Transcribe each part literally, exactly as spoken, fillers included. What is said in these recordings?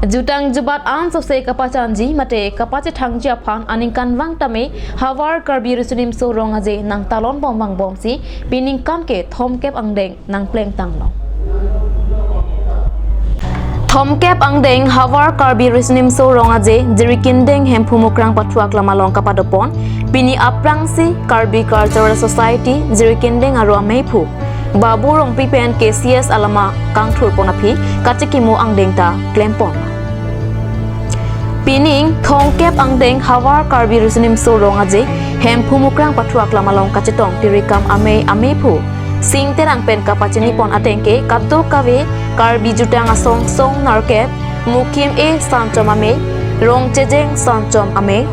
Jutang jubat ansose kapachanji mate kapachethangji aphan aningkanvang tame Havar Karbi Riso Nimso Rong Aje nangtalonbom vangbomsi pining kam ke thomkep angdeng nangplengtanglo. Thomkep angdeng Havar Karbi Riso Nimso Rong Aje Jirikindeng Hemphu Mukrang Pathu Aklam along kapadopon pini aphrangsi Karbi Cultural Society Jirikindeng aro ameiphu Babu Rongpi pen K C S alama kangthurpon aphi kachekimo angdeng ta klempon. Pining thomkep angdeng Havar Karbi Riso Nimso Rong Aje Hemphu Mukrang Pathu Aklam along kachetong tirikam amei ameiphu Sing Terang pen kapachinipon ateng ke kadokave Karbi jutang asong song nerkep, Mukhim-e Sanchom Amei, Rongchejeng Sanchom Amei,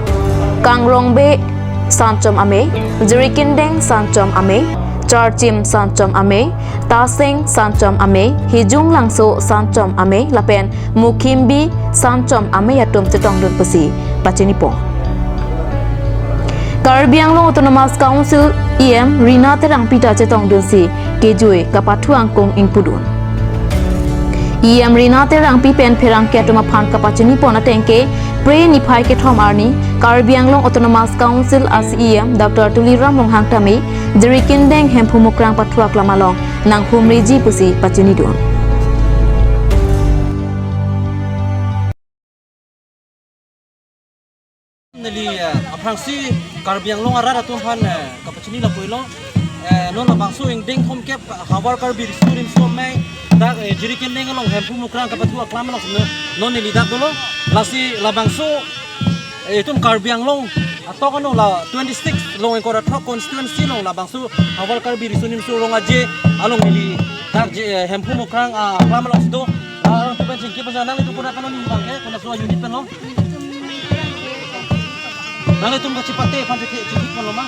Kangrongbe Sanchom Amei, Jirikindeng Sanchom Amei, Charchim Sanchom Amei, Taseng Sanchom Amei, Hijung Langso Sanchom Amei lapen Mukhimbi Sanchom Amei atum chetongdun pusi pachinipon. Karbi Anglong Autonomous Council E M Rina Terangpi ta chetongdunsi kejui kapathu angkung ingpudun. E M Rina Terangpi pen pherangke atum aphan kapachinipon ateng ke Phre niphai kethom arni Karbi Anglong Autonomous Council a C E M Doctor Tuliram Ronghang tame Jirikindeng Hemphu Mukrang Pathu Aklam along nanghumriji pusi pachinidun. Neli, eh, aphrangsi Karbi Anglong arat atum aphan, eh, kapachini lapuilo. Eh, non labangso ingdeng thomkep Havar Karbi Riso Nimso Amei dak, eh, Jirikindeng along Hemphu Mukrang Kapathu Aklam along non, non neli dak dolo. Lasi labangso, eh, itum Karbi Anglong atok ano la twenty-six along ingkoi ra throk constituency along labangso Havar Karbi Riso Nimso Rong Aje along neli dak je, eh, Hemphu Mukrang, ah, Aklam alongsi do. Ah, atum pen chingki pen nanglitum konat pen lo, neli abang ke, konat so unit pen lo. Nanglitum kachepate aphan chingki, chingki pen lo ma?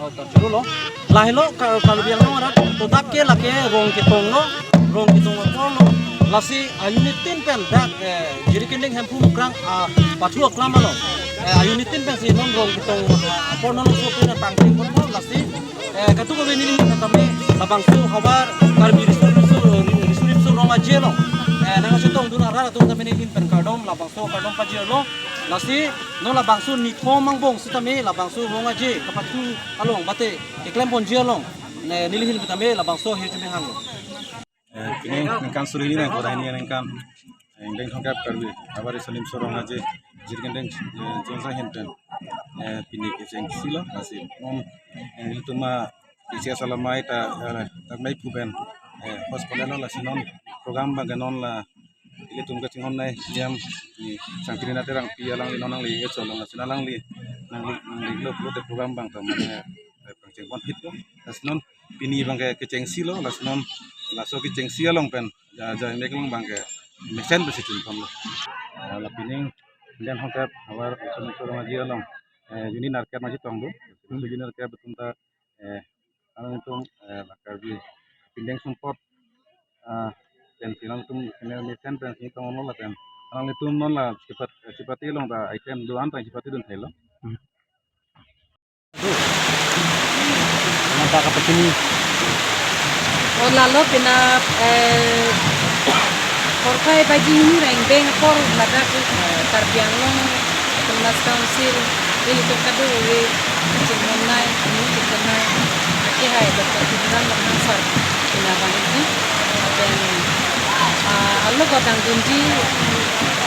Oh, ta churu lo. Lahelo Kar-, Karbi Anglong arat, to dak ke lake rong ketong lo, rong ketong apor lo. Lasi a-unit tin pen dak, eh, Jirikindeng Hemphu Mukrang, ah, Pathu Aklam along. Eh, a-unit tin pensi non rong ketong, ah, apor non so pen tangte pon lo, lasi eh, kadokave neli tame labangso Havar Karbi Riso Nimso, Riso Nimso Rong Aje along, eh, nangchetongdun arat atum tame neli pen kardom, labangso kardom pajirlo. Lasi non labangso nithom angbong sitame labangso Rong Aje kapathu along mate keklemponji along, ne, neli ahin tame labangso hirjume hanglo. Eh, pini ningkan suri hini nang kota hini ningkan, eh, ingdeng thomkep Karbi Havar Riso Nimso Rong Aje Jirikindeng, eh, Jongsa ahin pen, eh, pini kechengsi lo, lasi non, eh, ilitum a K C S alama ta, eh, dak ameiphu pen, eh, host ponlo, lasi non program abang ke non la ilitum kachinghon nai E M ni Sangti Rina Terangpi alangli non nangli echolo, lasi alangli nangli, nangli lo pulote program abang ta mane, eh, pangchengpon phit lo, lasi non pini abang ke kechengsi lo, lasi non laso kechengsi along pen ja, ja, mek along abang ke mesen besi chun pam lo. Ah, la pining ingdeng thomkep Havar Riso Nimso Rong Aje along, eh, unit nerkep ma chetongdun. So unit nerkep atum ta, eh, alangtum, eh, la Karbi pindeng sumpot, ah, pensi alangtum mesen pensi tong lo lapen alanglitum non la chepat, chepate along ta item do-an ta chepatedun thailo. Nangta kapachini. O lalo penap, eh, porphai baji hini ra ingdeng apor ladak, eh, Karbi Anglong Autonomous Council, ilitum kadokave kachinghon nai, anu kachinghon nai, akehai Doctor Tuliram Ronghang sir penap abang ini. Lapen, ah, alo kotangdunji,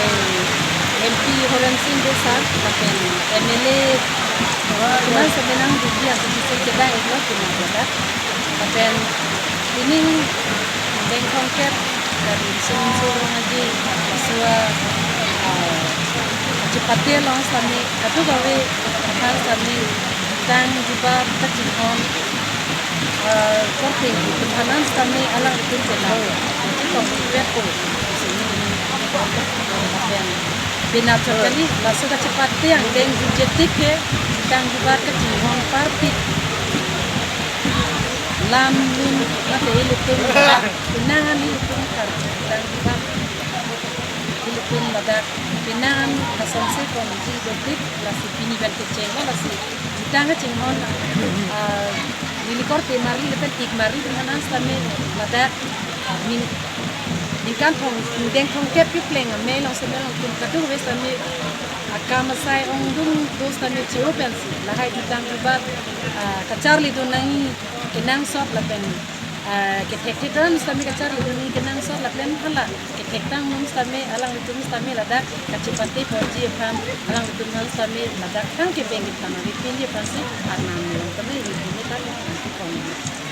eh, M P Horen Sing Bey sir, lapen M L A Kina sebenang dunia sisi kedai lo kina bodak. Lapen pining ingdeng thomkep Karbi Riso Nimso Rong Aje asua, ah, chepate along sitame kadokave aphan sitame jutang jubat kachinghon, ah, korte aphan sitame alanglitum penap chetong chepet po. Lapen penap chot kali, laso kachepate angdeng jutje tik ke jutang jubat kachinghon parpik. Lam lun mate ilitum ladak, penang an ilitum kar jutang jubat. Ilitum ladak penang an lasonsi kongji dotik, lasi pini pen kecheng lo, lasi jutang kachinghon, ah, neli korte marli lapen tik marli aphan sitame ladak min ningkan thong, deng thomkep kepleng amei along seme along tum kadokave sitame akam asai ongdung do sitame che-o pensi lahai jutang jubat, ah, kacharlidun nangji kenangsot lapen, ah, kethekthedam sitame kacharlidun nangji kenangsot lapen hala kethektang num sitame alanglitum sitame ladak kachepateponji aphan alanglitum aphan sitame ladak thang kebeng kethan aripinji aphansi arnam along tame ri tame ta thang kepon.